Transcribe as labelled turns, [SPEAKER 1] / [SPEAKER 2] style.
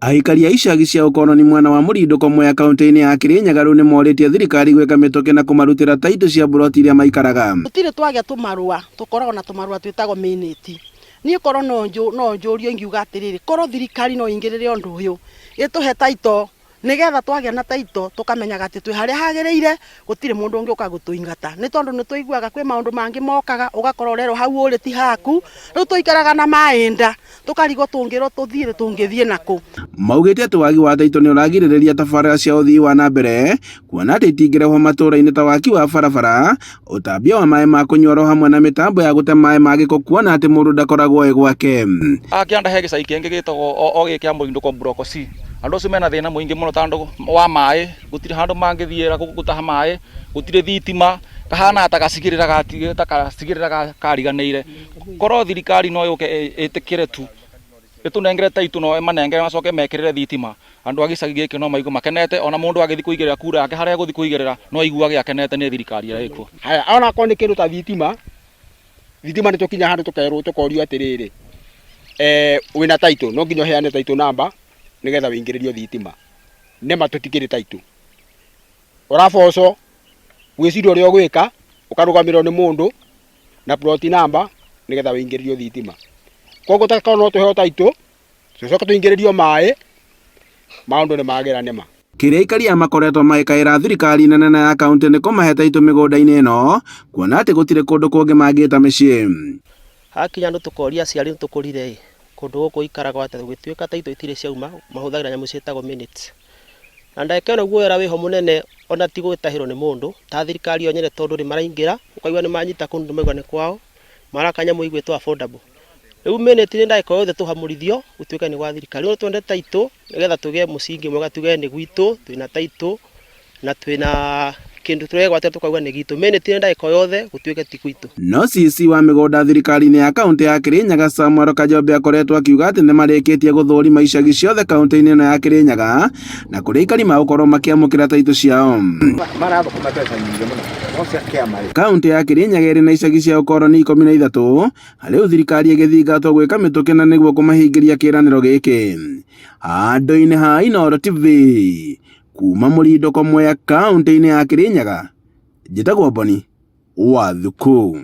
[SPEAKER 1] Aikari a icagi cia ũkoroni mwena wa Mũrindũko Mwea kaunti-inĩ ya Kirinyaga rĩu nĩmorĩtie thirikari gwĩka mĩtũkĩ na kũmarutĩra taitũ cia mburoti iria maikaraga.
[SPEAKER 2] Tũtirĩ twagĩa tũmarũa, tũkoragwo na tũmarũa twĩtagwo mĩnĩti. Niĩ korwo no njũrio ingiuga atĩrĩrĩ, korwo thirikari no ĩingĩrĩre ũndũ ũyũ, ĩtũhe taitũ nĩgetha twagĩa na taitũ tũkamenyaga atĩ twĩ harĩa hagĩrĩire, gũtirĩ mũndũ ũngĩũka gũtũingata. Nĩ tondũ nĩ tũiguaga kwĩ maũndũ mangĩ mokaga, ũgakora ũrerwo hau ũrĩ ti haku, rĩu tũikaraga na maĩ nda. Tũkarigwo tũngĩrwo tũthiĩ rĩ, tũngĩthiĩ nakũ?
[SPEAKER 1] Maugĩte atĩ wagi wa taitũ nĩ ũragirĩrĩria tabarĩra cia ũthii wa na mbere kuona atĩ itingĩrehwo matũũra-inĩ ta waki wa barabara, ũtambia wa maĩ ma kũnyua oro hamwe na mĩtambo ya gũte maĩ ma gĩko kuona atĩ mũndũ ndakoragwo e gwake.
[SPEAKER 3] Haha kĩanda he gĩcagi kĩngĩ gĩtagwo o gĩkĩ kĩa Mũrindũko Block C. Andũ acio mena thĩna mũingĩ mũno tondũ wa maĩ, gũtirĩ handũ mangĩthiĩra gũtaha maĩ, gũtirĩ thitima, kahana ta gacigĩrĩra ta gacigĩrĩra kariganĩire. Korwo thirikari no yũke ĩtĩkĩre tu ĩtũnengere taitũ no ĩmanengere macoke mekĩrĩre thitima, andũ a gĩcagi gĩkĩ no maigue makenete, ona mũndũ agĩthiĩ kũigĩrĩra kura yake harĩa egũthiĩ kũigĩrĩra no aiguage akenete nĩ thirikari ĩrĩa ĩkuo.
[SPEAKER 4] Haya, ona akorwo nĩ kĩndũ ta thitima, thitima nĩ tũkinyaga handũ tũkerwo tũkorio atĩrĩrĩ, eh, wĩna title, no nginya ũheane title number nĩgetha wĩingĩrĩrio thitima. Nĩma tũtikĩrĩ title. Ũrabocwo gwĩciria ũrĩa ũgwĩka, ũkarũgamĩrĩrwo nĩ mũndũ na plot number nĩgetha wĩingĩrĩrio thitima. Koguo ta korwo no tũheo title, tũcoke tũingĩrĩrio maĩ, maũndũ nĩ magĩra nĩma.
[SPEAKER 1] Kĩrĩa aikari aya makoretwo magĩkaĩra thirikari nene na ya kaunti nĩ kũmahe taitũ mĩgũnda-inĩ ĩno kuona atĩ gũtirĩ kũndũ kũngĩ mangĩta mĩciĩ.
[SPEAKER 5] Hakinya handũ tũkoria aciari nĩ tũkũrire ĩ, kũndũ gũkũ gũikaragwo atĩa gũgĩtuĩka taitũ itirĩ ciauma, mahũthagĩra nyamũ ciĩtagwo minutes. Na ndagĩka ĩno guoya ũrĩa wĩho mũnene ona ti gwĩtahĩrwo nĩ mũndũ, ta thirikari yo nyene tondũ nĩ maraingĩra, ũkaigua nĩ manyita kũndũ nĩ maigua nĩ kwao, maraka nyamũ ĩgwĩtwo affordable. Rĩu minute nĩ ndagĩka o yothe tũhamũrithio gũtuĩke nĩ gwa thirikari. Rĩu no twende taitũ nĩgetha tũgĩe mũcingi mwega tuge nĩ gwitũ, twĩna taitũ na twĩna kĩndũ tũregwatĩra tũkauga nĩ gitũ. Minute nĩ ndagĩka o yothe gũtuĩke ti gwitũ.
[SPEAKER 1] No CEC wa mĩgũnda thirikari-inĩ ya kaunti ya Kirinyaga Samuel Kajombe akoretwo akiuga atĩ nĩ marĩkĩtie gũthũrima icagi ciothe kaunti-inĩ ĩno ya Kirinyaga na kũrĩa aikari magũkorwo makĩamũkĩra taitũ ciao.
[SPEAKER 4] Marathũkũma mbeca nyingĩ mũno no cia kĩama rĩ.
[SPEAKER 1] Kaunti ya Kirinyaga ĩrĩ na icagi cia ũkoroni 13 na rĩu thirikari ĩgĩthingatwo gwĩka mĩtũkĩ na nĩguo kũmahingĩria kĩĩranĩro gĩkĩ. Handũ-inĩ ha Inooro TV kuma Mũrindũko Mwea kaunti-inĩ ya Kirinyaga, njĩtagwo Boni wa Thuku.